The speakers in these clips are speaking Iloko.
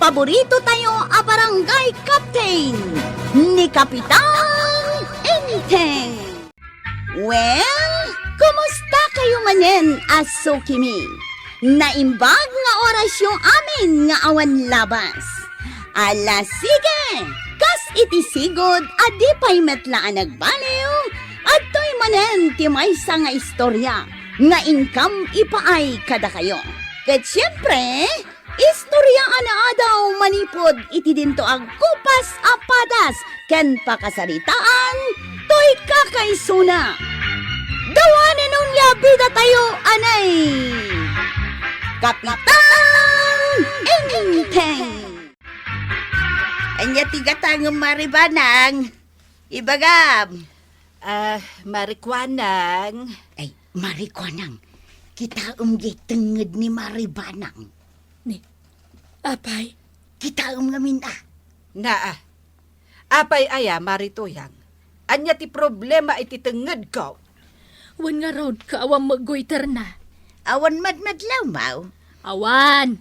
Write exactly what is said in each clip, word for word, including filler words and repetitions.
Paborito tayo a barangay captain, ni Kapitan Enteng. Well, kumusta kayo manen a sukimi? Naimbag nga orasyo amin nga awan labas. Ala, sige! Kas iti sigud a di pay met la a nagbaliw, adtoy manen ti maysa nga istorya nga inkam ipaay kadakayo. Ket siempre, istorya a naadaw manipud iti dinto agkupas a padas ken pakasaritaan toy kakaisuna. Dawanen onia bida tayo, anay! Kapitan Enteng! Ania ti gatangem, Mari Banang? Ibagam. Ah, Mari Kuanang. Ay, Mari Kuanang, kitaem diay tengnged ni Mari Banang. Ni, apay? Kitaem ngamin, a. Naa. Apay aya, Mari Tuyang? Ania ti problema iti tengngedko? Wen ngarud, ka awan met goiterna. Awan madmadlawmo? Awan.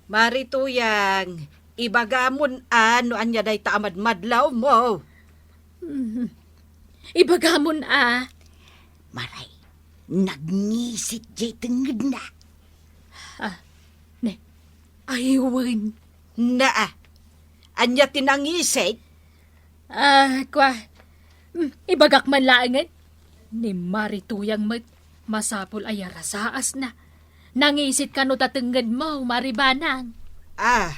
Mari Tuyang, ibagamon a no ania dayta a madmadlawmo. Mhm. Ibagamon a. Maray, nagngisit diay tengngedna. Ah, ne, ay wen. Naa, ania ti nangisit? Ah, kwa, mm, ibagak man laengen. Ni Mari Tuyang met, masapul a yarasaasna. Nangisit kano ta tengngedmo, Mari Banang. Ah,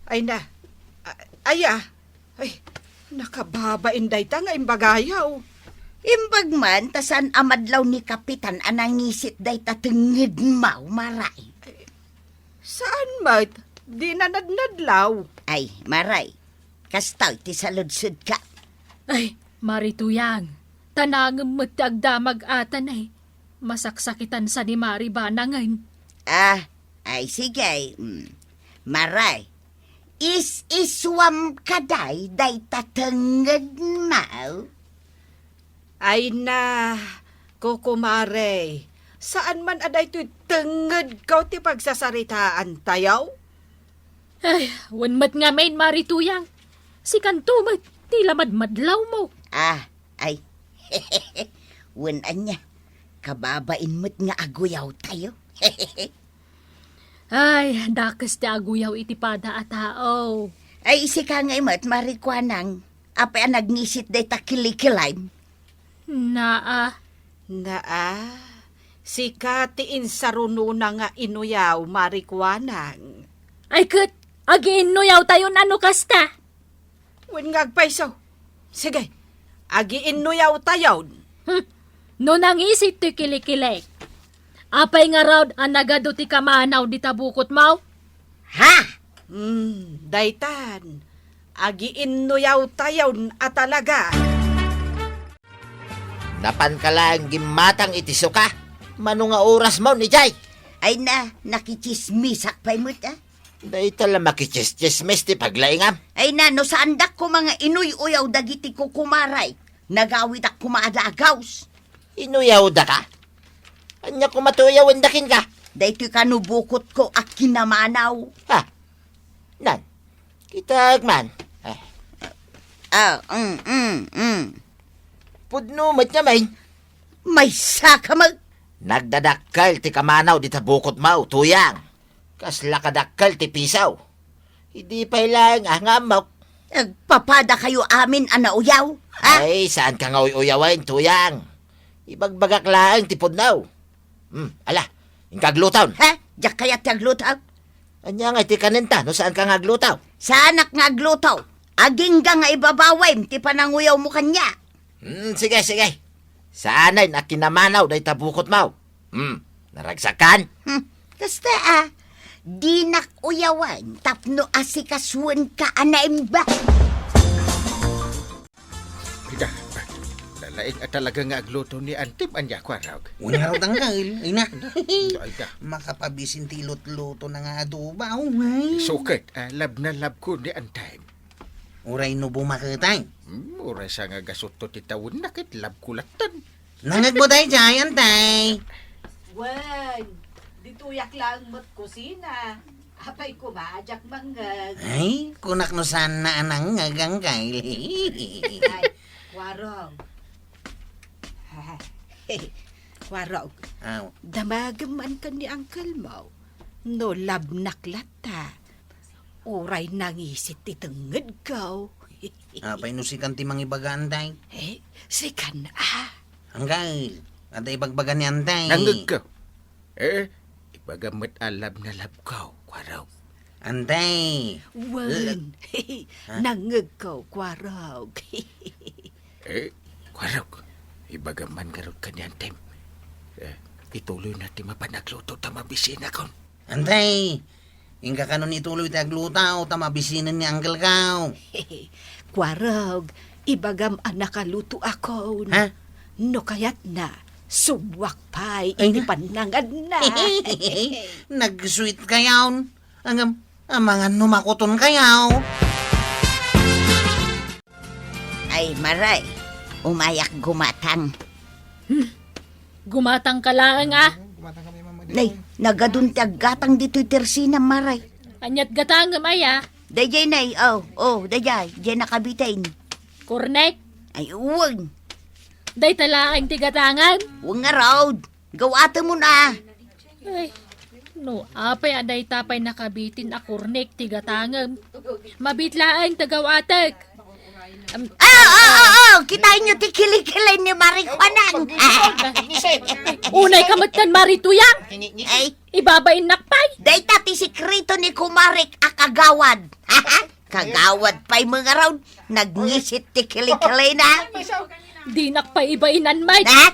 ay na. A-, aya, ay, nakababain dayta nga imbagayo. Imbag man, ta saan a madlaw ni Kapitan a nangisit dayta tengngedmo, Maray. Saan met? Di na nadnadlaw. Ay, Maray, kasta ti saludsodka. Ay, Mari Tuyang, tanangem met ti agdamag atan ay. Masaksakitan sa ni Mari Banangen. Ah, ay sige. Mm. Maray, is-iswam kaday dayta tengngedmo? Ay na, kukumare, saan man a daytoy tengngedko ti pagsasaritaan tayo? Ay, wen met ngamin, Mari Tuyang. Sikanto met ti la madmadlawmo. Ah, ay. Wen ania, kababain met nga aguyaw tayo. Ay, dakes ti aguyaw iti pada a tao. Ay, sika ngay met, Mari Kuanang. Apay a nagnisit dayta kilikilaym? Naa. Naa. Sika ti insarunona nga inuyaw, Mari Kuanang. Ay ket, agiinnuyaw tayon a no kasta? Wen nga agpayso. Sige, agiinnuyaw tayon. Hmm. No nangisit ti kilikilek, apay ngarud a nagadu ti kamanaw dita bukotmo? Ha? Hmm, daytan, agiinnuyaw tayon a talaga. Napanka laeng gimmatang iti suka. Mano nga orasmo idiay? Ay na, nakitsismisak pay met, a. Dayta la makitsismis ti paglaingam. Ay na, no saandak koma nga inuy-uyaw dagiti kukumaray, nagawidak koma a dagaws. Inuyawdaka? Ania koma ti uyawenda kenka? Daytoy kano bukotko a kinamanaw. Ha? Nan, kitak man. Eh. Ah, mm, mm, mm. Pudno met ngamin. Maysaka met. Nagdadakkel ti kamanaw dita bukotmo, Tuyang. Kasla kadakkel ti pisaw. Idi pay laeng a nga ammok. Agpapadakayo amin a nauyaw, ha? Ay, saanka nga uy-uyawen, Tuyang. Ibagbagak laeng ti pudno. Hmm, ala, inka agluton. Ha? Diak kayat ti agluto? Ania ngay ti kanenta no saanka nga agluto? Saanak nga agluto. Agingga nga ibabawem ti pananguyawmo kaniak. Hmm, sige, sige. Saanen a kinamanaw dayta bukotmo. Hmm, naragsakan? Hmm, kasta a, dinak uyawen tapno asikasuenka a naimbag. Ida, nalaing a talaga nga agluto ni Antim, ania, Kuarog? Unarot, Angkel. Ay na. Ay, da. Makapabisin ti ilutluto na nga adobo, ay. Suket, ah, love na love ko ni Antim. Uray no bumaketay. Hmm, uray sa nga gasutto ti tawenna ket love ko latten. Nangagmo daydiay, Antay. Wen, ditoyak laeng met kusina. Apay koma, diak mangngeg. Ay, kunak no saanna a nangngeg, Angkel. Ay, Warong. Warong. Aw. Damagem man ken ni uncle mo. No labnak latta. Uray nangisit ti tengngedko. Apay no sikan ti mangibaga, Antay? Eh, sikan, ah. Angkel, adda ibagbaga ni Antay. Nangngegko. Eh, ibagam met a love na love ko, Kuarog. Antay. Wen. Ha? Nangngegko, Kuarog. Eh, Kuarog, ibagam man ngarud ken ni Antim. Eh, ituloyna ti mapan agluto ta mabisinakon. Antay, inka kanon ituloy ti agluto ta mabisinen ni Uncle ko. Kuarog, ibagam a nakalutoakon. Ha? No kayatna, subwak pay iti pannanganna. Nag-sweet kayon. Ngem, amangan no makuton kayo. Ay, Maray, umayak gumatang. Hmm. Gumatang ka laeng, ah. Gumatang kami, Mama. Nay, nagadun ti aggatang ditoy tersina, Maray. Aniat gatangem aya? Dayjay, Nay, oh, oh, dayjay, diay nakabitin. Kornek? Ay, uwag. Dayta laeng ti gatangem? Uwag ngarud. Gawatemon, ah. Ay, no apay a dayta pay nakabitin a kornek ti gatangem. Mabit laeng ta gawatek. Am- Ah, ah, ah, ah, kitaenyo ti kilikili ni Maray Kuanang. Unay ka met ken Maray Tuyang. Ay, Ibabainnak pay. Dayta ti sekreto ni kumarek a kagawad. Kagawad pay met ngarud, nagngisit ti kilikilina. Dinak pay ibainan met. Ha?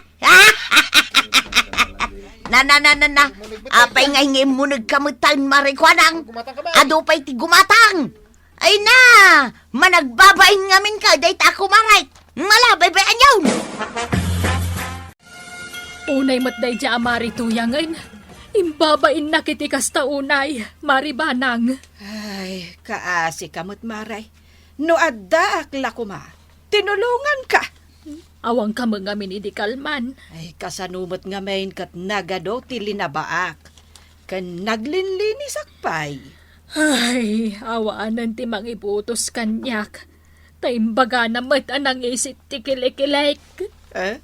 Na, na, na, na, na. Apay nga immuneg ka met tayon, Maray Kuanang? Adu pay ti gumatang. Ay na, managbabain ngamin ka, dayta a kumarek. Mala, baybay-anyon. Unay met daydiay a Maray Tuyangen. Imbabainnak iti kasta unay, Maray Banang. Ay, kaasi ka met, Maray. No addaak la koma, tinulonganka. Awan ka met ngamin idi kalman. Ay, kasano met ngamin ket nagadu ti linabaak, ken naglinlinisak pay. Ay, awanen ti mangibutos kaniak. Ta imbagana met a nangisit ti kilikilek. Eh?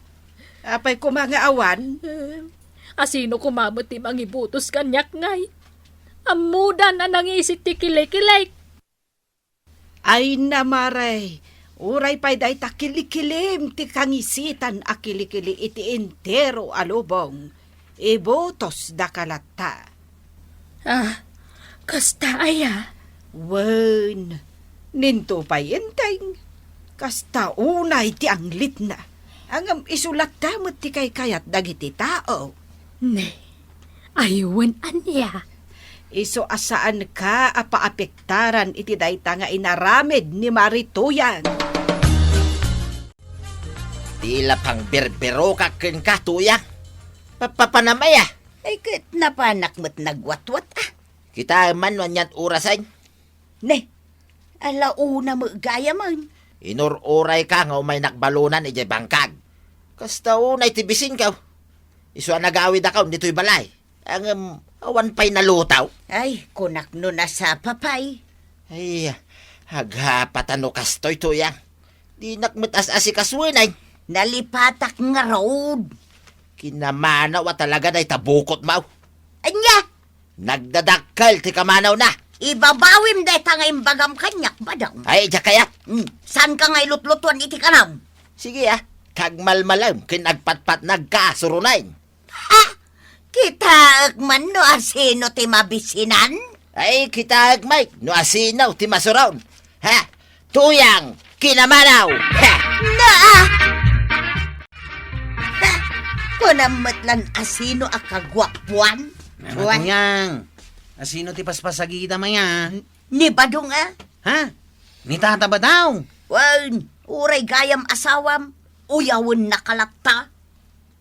Apay koma nga awan? Eh, asino koma met ti mangibutos kaniak ngay? Ammodan a nangisit ti kilikilek. Ay na, Maray, uray pay dayta kilikilim ti kangisitan a kilikili iti entero a lubong, ibutosdaka latta. Ah, kasta aya? Wen, ninto pay inteng. Kasta unay ti anglitna. Ngem isu latta met ti kaykayat dagiti tao. Ne, ay wen ania? Isu a saanka a paapektaran iti dayta nga inaramid ni Maray Tuyang. Di la pangbirbirokak kenka, Tuyang. Papapanam aya? Ay, ket napanak met nagwatwat, ah. Kitaem man no aniat orasen? Ne, ala una met gayamen. Inur-urayka nga umaynak balonan idiay bangkag. Kasta unay ti bisinko. Isu a nagawidakon ditoy balay. Ngem awan pay nalutaw. Ay, kunak no nasapa pay. Ay, agapatan no kastoy, Tuyang. Dinak met as-asikasuenay. Nalipatak ngarud. Kinamanaw a talaga dayta bukotmo. Ania? Nagdadakkel ti kamanawna. Ibabawim dayta nga imbagam kaniak, Badong. Ay, diak kayat. Hmm, saanka nga ilutlutuan iti kanam? Sige, ah. Tagmalmalem ken agpatpatnagka, Surunen. Ha? Kitaek man no asino ti mabisinan? Ay, kitaek met no asino ti masuron. Ha? Tuyang, kinamanaw! Ha? Na! Ha? Kunam met lan asino a kaguapuan? Mama Tuyang, asino ti paspasagitam aya? Ni Badong, a? Ha? Ni Tata Badong? Wen, uray gayam asawam, uyawennaka latta.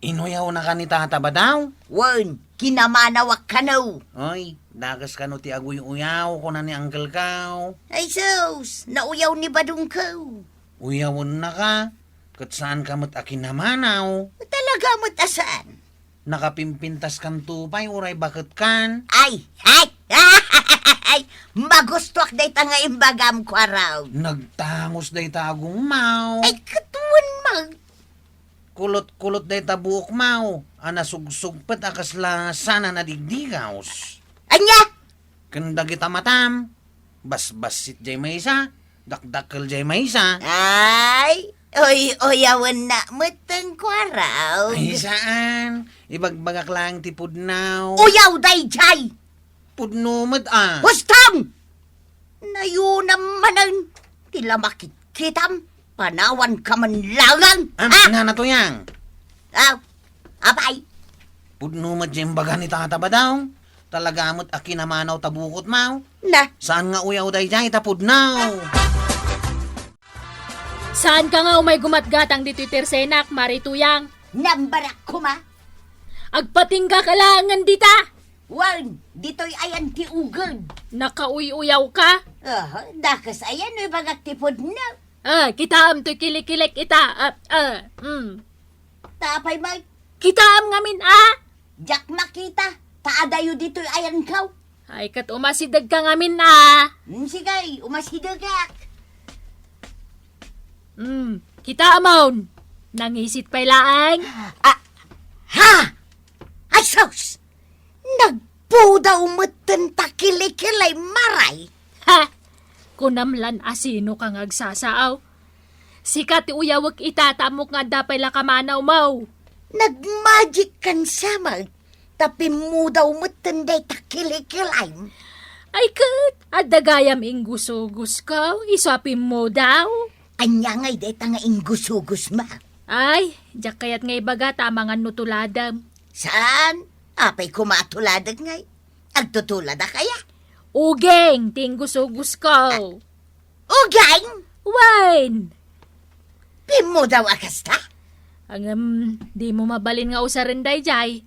Inuyawnaka ni Tata Badong? Wen, kinamanawak kano. Oy, dakes kano ti aguy-uyaw, kuna ni Uncle ko. Ay sus, nauyaw ni Badong ko. Uyawennaka, ket saanka met a kinamanaw. Talaga met a saan? Nakapimpintas kanto pay uray baket kan? Ay, ay! Ay, magustuak dayta nga imbagam, Kuarog. Nagtangos dayta agongmaw. Ay, ket wen man. Kulot-kulot dayta buokmaw a nasugsugpet a kasla sana nadigdigaws. Ania? Ken dagita matam, basbassit jay maysa, dakdakkel jay maysa. Ay, uy-uyawennak metten, Kuarog. Ay, saan. Ibagbagak laeng ti pudnaw. Uyaw dayjay! Pudno met a. Hustong! Nayunam manen ti la makitkitam, panawanka man laeng. Am, ha? Nana Tuyang. Aw, apay? Pudno met jay imbaga ni Tata Badong. Talaga met a kinamanaw ta bukotmaw. Na? Saan nga uyaw dayjay ta pudnaw? Saanka nga umay gumatgatang ditoy tersenak, Mare Tuyang? Nambarak koma. Agpatingga ka laengen dita. Wen, ditoy ayan ti uged. Nakauy-uyaw ka? Aha, dakes ayan no ibagak ti pudno. Ah, kitaem toy kilikilek ita. Ah, ah, mm. Tapay, Mike? Kitaem ngamin, ah? Diak makita, ta adayo ditoy ayankaw. Ay, ket umasidegka ngamin, ah. Hmm, sige, umasidegak. Hmm, kitaem, nangisit pay laeng. Ah, ha? Ay, sus! Nagpudaw metten ta kilikilay, Mare. Ha? Kunam lan a sino ka nga agsasaaw? Sika ti uyawek ita ta ammok nga adda pay la kamanawmo. Nagmagic kan samek, ta pimmudaw metten dayta kilikilayem. Ay ket, adda gayam inggusugosko, isu a pimmudaw? Ania ngay dayta nga inggusugosmo? Ay, diak kayat nga ibaga ta amangan no tuladem. Saan? Apay koma a tuladek ngay? Agtutuladak aya? Uging ti inggusugosko. Uging? Wen. Pimmudaw a kasta? Ngem, dimo mabalin nga usaren dayjay.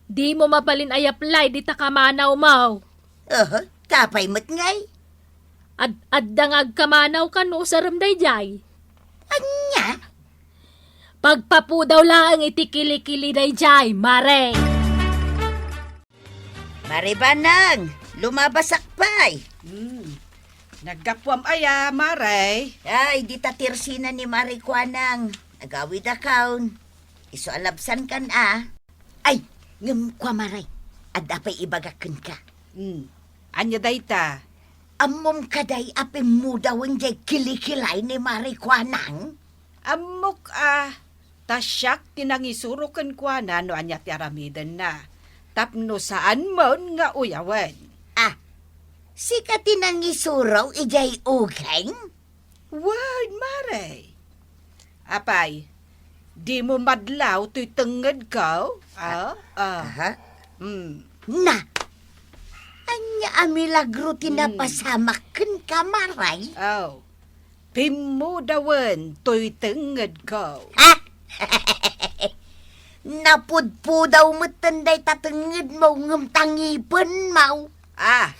Dimo mabalin a yaplay dita kamanawmo. Oho, tapay met ngay? Ad-, adda nga agkamanaw ka no usarem dayjay. Ania? Pagpapudaw laeng iti kilikili dayjay, Mare. Mare Banang, lumabasak pay. Hmm. Naggapuam aya, Mare? Ay, dita tersena ni Mare Kuanang. Agawidakon. Isu a labsankan a. Ay, ngem kua, Mare, adda pay ibagak kenka. Hmm. Ania dayta? Ammom kadi a pimmudawen jay kilikilay ni Mare Kuanang? Ammok a, ta siak ti nangisuro kenkuana no ania ti aramidenna, tapno saanmon nga uyawen. Ah, sika ti nangisuro idiay uging? Wen, Mare. Apay, dimo madlaw toy tengngedko? Ah, ah. Aha. Hmm. Na, ania a milagro ti Hmm. napasamak kenka, Mare? Oh. Pimmudawen toy tengngedko. Ha? Napudpudaw metten dayta tengngedmo ngem ta ngipenmo. Ah.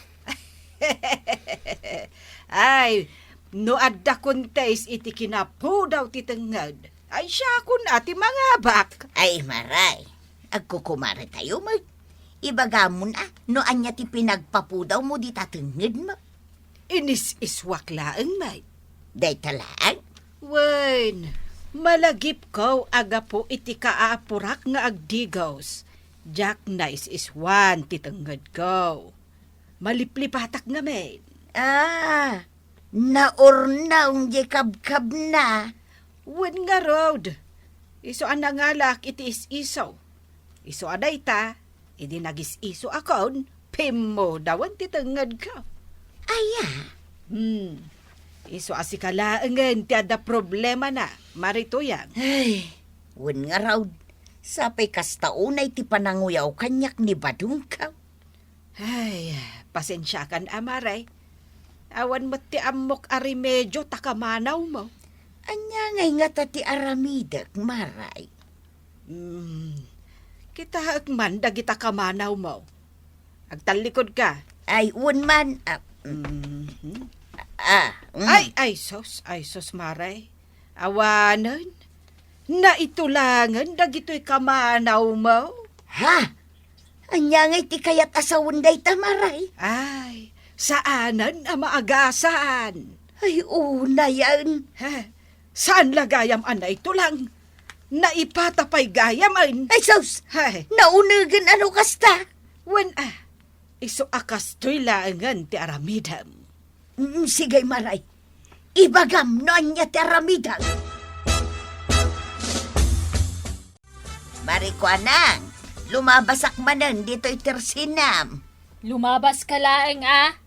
Ay, no adda contest iti kinapudaw ti tengnged, ay siakon a ti mangabak. Ay, Mare, agkukumaretayo met. Ibagamon a no ania ti pinagpapudawmo dita tengngedmo. Inis-isuak laeng met. Dayta laeng? Wen, malagipko a gapu iti kaapurak nga agdigos. Diak nais-isuan ti tengngedko. Maliplipatak ngamin. Ah, naurnong di kabkabna. Wen ngarud, isu a nangalak iti is-iso. Isu a dayta, idi nagis-isoakon, pimmudawen ti tengngedko. Aya? Hmm. Isu a sika laengen ti adda problemana, Mare Tuyang. Ay, wen ngarud, sapay kasta unay ti pananguyaw kaniak ni Badongko. Ay, pasensiakan a, Mare. Awan met ti ammok a remedio ta kamanawmo. Ania ngay ngata ti aramidek, Mare? Hmm, kitaek man dagita kamanawmo. Agtallikudka. Ay, wen man. Ah, mm. Mhm. Ah, mm. Ay, ay, sus, ay, sus, Mare. Awanen, naitulangen dagitoy kamanawmo. Ha? Ania ngay ti kayat a sawen dayta, Mare? Ay, Saanen a maagasan. Ay, unayen. He, saan la gayam a naitulang? Naipata pay gayamen. Ay, sus! He. Naunegen a no kasta. Wen a, isu a kastoy laengen ti aramidem. Mm, sige, Maray. Ibagam no ania ti aramidem. Marikuanang, lumabasak manen ditoy tersinam. Lumabaska laeng a?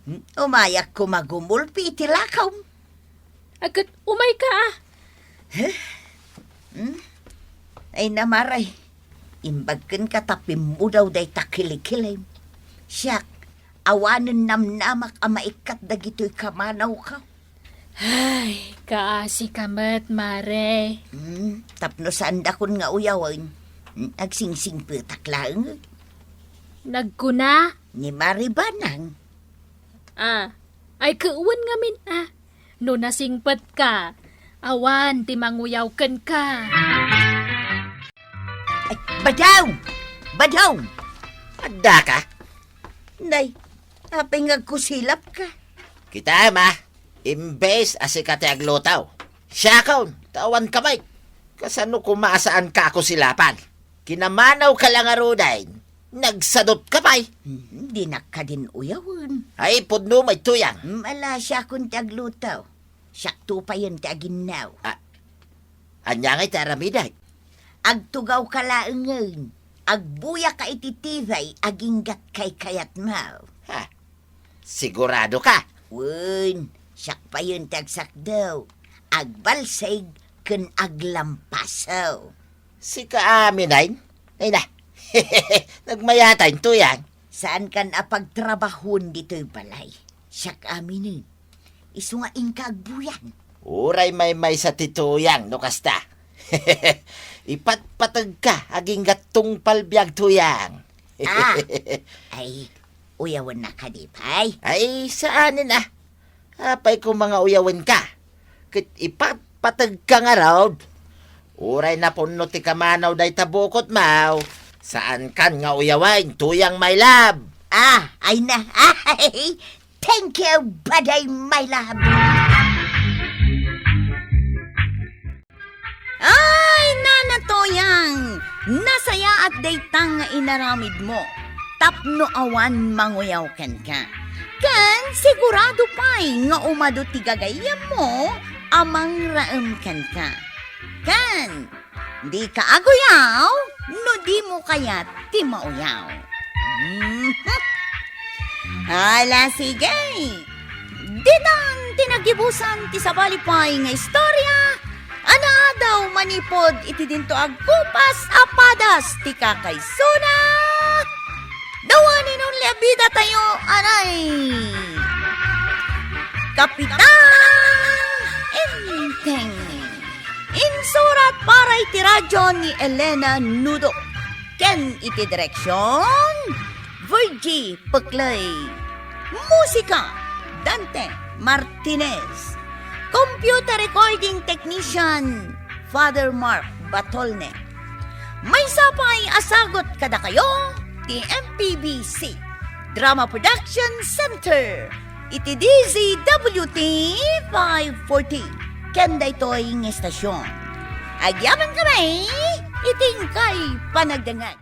Hmm, umayak koma gumulpi iti lakom. Aket umayka a? Huh? Hmm? Ay, Maray, imbag kenka ta pimmudaw dayta kilikilim. Siak, awanen namnamak a maikkat dagitoy kamanawko. Ay, kaasika met, Mare. Hmm, tapno saandakon nga uyawen, hmm, agsingsingpetak laeng. Nagkuna? Ni Mare Banang. Ah, ay, kewen ngamin, ah. No nasingpetka, awan ti manguyaw kenka. Ay, Badong! Badong! Addaka? Nay, apay nga agkusilapka? Kitaem a, imbes a sika ti agluto, siakon, ta awan kamay. Kasano koma a saanka a kusilapan? Kinamanawka la ngaruden, nagsadutka pay. Hmm, dinak kadin uyawen. Ay, pudno met, Tuyang. Hmm, ala, siakon ti agluto. Siakto payen ti aginnaw. A-, ania ngay ti aramidek? Agtugawka laengen. Agbuyaka iti TV, aginggat kaykayatmo. Ha? Siguradoka? Wen, siak payen ti agsakdaw, agbalsig ken aglampasaw. Sika amin, ay? Ay na. Nagmayatan, Tuyang. Saankan a pagtrabahuon ditoy balay. Siak aminen. Isu nga inka agbuyan. Uray maymaysa ti Tuyang no kasta. Ipatpategka agingga tungpal biag, Tuyang. Ah, ay, uyawennak kadi pay? Ay, saanen a. Apay koma nga uyawenka? Ket ipatpategka ngarud. Uray napunno ti kamanaw dayta bukotmo, saankan nga uyawen, Tuyang my love. Ah, ay na. Ay, thank you, baday my love. Ay, Nana Tuyang! Nasayaat dayta nga inaramidmo tapno awan manguyaw kenka. Ken sigurado pay nga umadu ti gagayyemmo a mangraem kenka. Ken dika aguyaw no dimo kayat ti mauyaw. Mhm. Ala, sige. Ditan ti nagibusan ti sabali pay nga istorya a naadaw manipud iti dinto agkupas a padas ti kakaisuna. The one and only a bidatayo, aray! Kapitan Enteng. Insurat para iti radyo ni Elena Nudo. Ken iti direksyon, Virgie Peclay. Musika, Dante Martinez. Computer recording technician, Father Mark Batolne. Maysa pay a sagut kadakayo ti M P B C Drama Production Center iti D Z W T five forty. Ken daytoy nga estasyon, agyamankami iti inkay panagdengngeg.